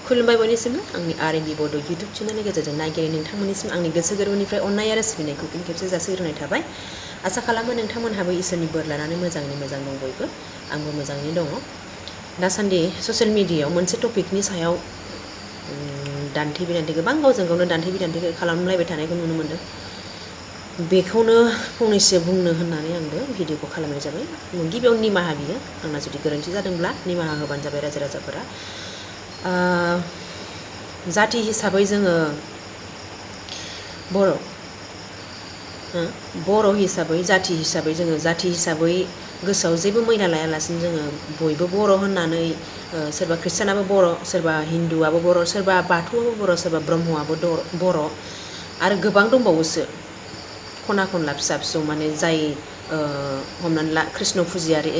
खुलुमबाय बयनिसिमबो आंनि आर.एन.बि बड' इउटुब चेनेलनि गेजेरजों नायगिरि नोंथांमोननिसिम आंनि गोसो गोरबोनिफ्राय अननाय आरो सिबिनायखौ फिन खेबसे जासिहरनाय थाबाय। आसा खालामो नोंथांमोनहाबो इसोरनि बोर लानानै मोजाङैनो मोजां दं बयबो। आंबो मोजाङैनो दङ। दासान्दि ससियेल मिडियायाव मोनसे टपिकनि सायाव दान्थे बिदान्थे गोबां गावजों गावनो दान्थे बिदान्थे खालामलायबाय थानायखौ नुनो मोनदों। बेखौनो फंनैसो बुंनो होननानै आंबो भिडिअखौ खालामनाय जाबाय। गिबियाव निमाहा बियो, आंना जुदि गोरोन्थि जादोंब्ला निमाहा होबानो जाबाय रायजो राजाफोरा। जाथि हिसाबै जोङो बर' हिसाबै जाथि हिसाबै गोसोआव जेबो मैला लायालासिनो जोङो बयबो बर' होननानै सोरबा ख्रिस्टानाबो बर', सोरबा हिन्दुआबो बर', सोरबा बाथौआबो बर', सोरबा ब्रह्मआबो बर' आरो गोबां दंबावोसो खना खनला फिसा फिसौ माने जाय हमनानै ला कृष्ण फुजियारि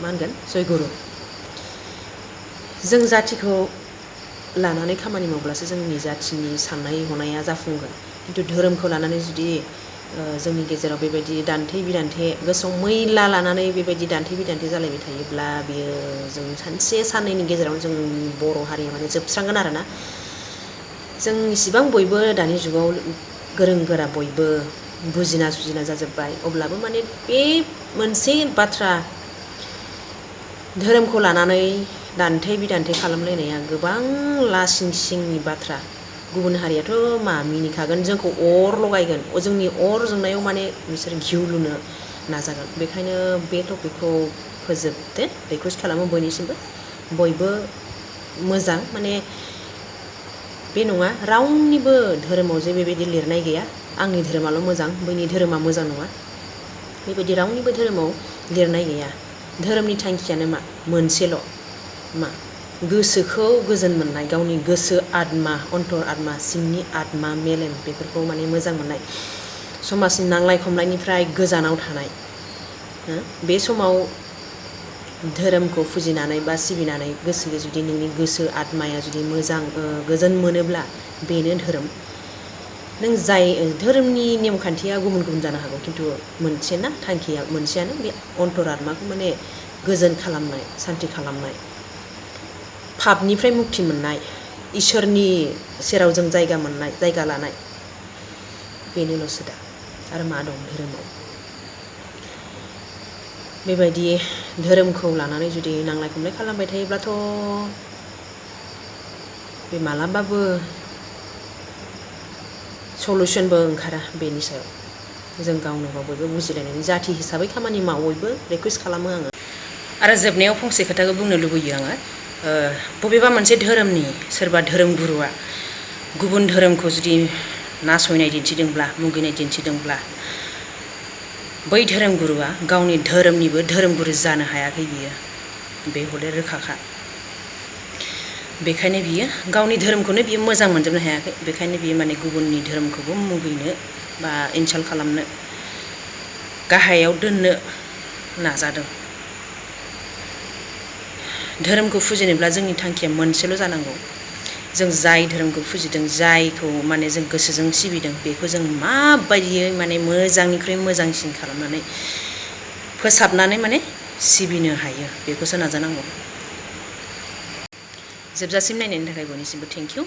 मा होनगोन जयगुरु। जों जाथिखौ लानानै खामानि मावब्लासो जोंनि जाथिनि साननाय हनाया जाफुंगोन। खिन्थु धोरोमखौ लानानै जुदि जोंनि गेजेराव बेबायदि दान्थे बिदान्थे गोसोआव मैला लानानै बेबायदि दान्थे बिदान्थे जालायबाय थायोब्ला बियो जों सानसे साननैनि गेजेराव जों बर' हारिया माने जोबस्रांगोन आरोना। जों इसिबां बयबो दानि जुगाव गोरों गोरा बयबो बुजिना सुजिना जाजोब्बाय, अब्लाबो माने बे मोनसे बाथ्रा धोरोमखौ लानानै दान्थे बिदान्थे खालामलायनाया गोबां लासिं सिंनि बाथ्रा। गुबुन हारियाथ' मा मिनिखागोन, जोंखौ अर लगायगोन, जोंनि अर जोंनायाव माने बिसोर घिउ लुनो नाजागोन। बेखायनो बे टपिकखौ फोजोबदो रिकुवेस्ट खालामो बयनिसिमबो। बयबो मोजां माने बे नङा रावनिबो धोरोमाव जे बेबायदि लिरनाय गैया आंनि धोरोमाल' मोजां, बैनि धोरोमा मोजां नङा, बेबायदि रावनिबो धोरोमाव लिरनाय गैया। धोरोमनि थांखियानो मा? मोनसेल', मा? गोसोखौ गोजोन मोननाय, गावनि गोसो आत्मा अन्तर आत्मा सिंनि आत्मा मेलेम बेफोरखौ माने मोजां मोननाय, समाजनि नांलाय खमलायनिफ्राय गोजानाव थानाय। बे समाव धोरोमखौ फुजिनानै बा सिबिनानै गोसो जुदि नोंनि गोसो आत्माया जुदि मोजां गोजोन मोनोब्ला बेनो धोरोम। नों जाय धोरोमनि नेमखान्थिया गुबुन गुबुन जानो हागौ, खिन्थु मोनसे ना थांखिया मोनसेयानो, बे अन्तर आत्माखौ माने गोजोन खालामनाय, सान्ति खालामनाय, पापनिफ्राय मुक्ति मोननाय, इसोरनि सेराव जों जायगा मोननाय, जायगा लानाय, बेनोल'सो दा। आरो मा दं धोरोमाव? बेबायदि धोरोमखौ लानानै जुदि नांलाय खमलाय खालामबाय थायोब्लाथ' बे मालाबाबो सलुसनबो ओंखारा। बेनि सायाव जों गावनो गाव बयबो बुजिलायनानै जाथि हिसाबै खामानि माव, बयबो रिकुवेस्ट खालामो आङो। आरो जोबनायाव फंसे खोथाखौ बुंनो लुबैयो आङो। बबेबा मोनसे धोरोमनि सोरबा धोरोम गुरुआ गुबुन धोरोमखौ जुदि नासयनाय दिन्थिदोंब्ला, मुगैनाय दिन्थिदोंब्ला, बै धोरोम गुरुआ गावनि धोरोमनिबो धोरोम गुरु जानो हायाखै, बियो बे हले रोखाखा। बेखायनो बियो गावनि धोरोमखौनो बियो मोजां मोनजोबनो हायाखै। बेखायनो बियो माने गुबुननि धोरोमखौबो मुगैनो बा इनसाल्ट खालामनो, गाहायाव दोननो नाजादों। धोरोमखौ फुजिनोब्ला जोंनि थांखिया मोनसेल' जानांगौ। जों जाय धोरोमखौ फुजिदों, जायखौ माने जों गोसोजों सिबिदों, बेखौ जों माबायदियै माने मोजांनिख्रुइ मोजांसिन खालामनानै फोसाबनानै माने सिबिनो हायो, बेखौसो नाजानांगौ। जोबजासिम नायनायनि थाखाय बयनिसिमबो थेंक इउ।